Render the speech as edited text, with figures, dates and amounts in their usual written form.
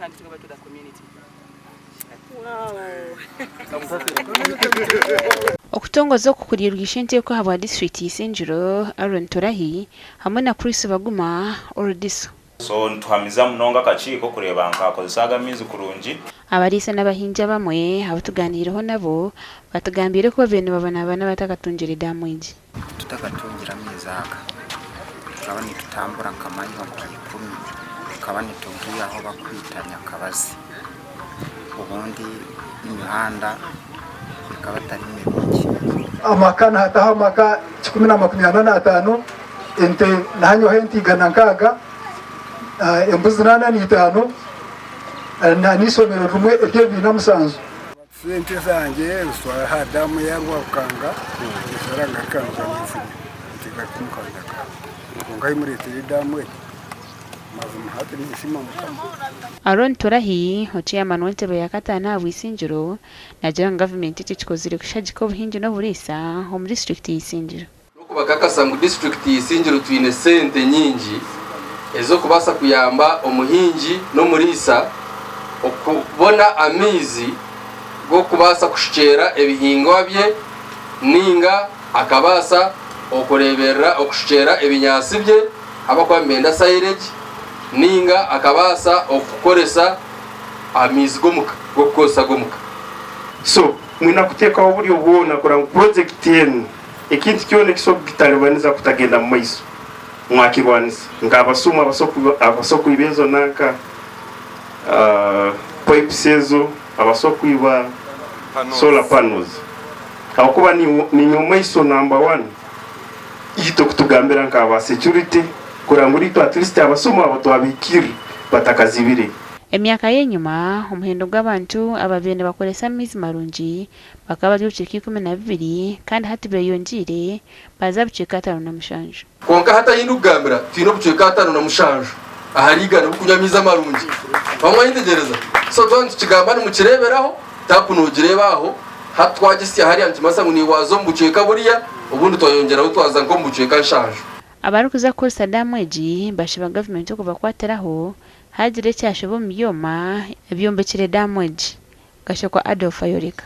hand it over to the community. Okutongoza oku kuriirwe Ishenteeko ahabwa disiturikiti Isingiro, Aaron Turahi hamwe na Chris Baguma, Orudiso. So nituhamiza munonga akakiiko kureeba ngu kakozesa aga amaizi kurungi. Abariisa n'abahingi abamwe abu tugaaniireho nabo batugambiire oku babaire nibabonabona batakatungire daamu egi. Tutakatungire amaizi aga, tukaba nitutambura nka mayiro nka ikumi, tukaba nitugiiha ahu barikwita Nyakabazi. Obundi emihanda ekaba etari mirungi. Amaka nihataho amaka 145, ente nihanywaho ente 160, embuzi 45 n'eishomero rimwe ery'ebibiina musanju. Sente zangye nzitwara aha daamu eya Rwarukanga, nzitwara ngaruka nza ninzirya nteekateeka omu kanda kangye. Kwonka ahi mureeteire edaamu egi, mazima hati ninsiima Mukama. Aaron Turahi, Chairman w'entebe ya kataano aha bw'Isingiro, naagira ngu gavumenti eki ekikozire kushagika obuhingi n'oburiisa omu disiturikiti ya Isingiro. N'okubakakasa ngu disiturikiti ya Isingiro twine sente nyingi ez'okubaasa kuyamba omuhingi n'omuriisa okubona amaizi g'okubaasa kushukyera ebihingwa bye ninga akabaasa okureeberera okushukyera ebinyaatsi bye abakuba nibenda silage ninga akabaasa okukoresa amaizi g'omuka g'okukozesa g'omuka. So mwine kuteekaho oburyo bwona kurora ngu purojekiti enu ekintu kyona ekisobora kugitalibaniza kutagenda mu maiso mwakirwanisa. Nk'abasuma abasobora kwiba ezo nanka pipes ezo, abasobora kwiba solar panels habwokuba niinywe omu maiso number one itwe kutugambira nk'aba security kurora ngu itwe at least abasuma abo twabahikirra batakazibire. Emyaka y'enyima, omuhendo gw'abantu ababaire nibakoresa amaizi marungi bakaba bari obucweka 12 kandi hati beyongyeire baaza bucweka 57. Kwonka hati ahi ndikugambira twine obucweka 57 ahari igana oburikunywa amaizi amarungi. Wamwayetegyereza? So twaba nitukigamba nimukireeberaho, taapu noogireeba aho, hati twagisya hariya nikimanyisa ngu naiwe waaza omu bucweka buriya, obundi twayongyeraho twaza nk'omu bucweka nshanju. Abarikuza kukoresa daamu egi bashaba gavumenti okubakwatiraho haagira ekyashoba omu byoma ebyombekire daamu egi. Gashakwa Adolf ayoreka.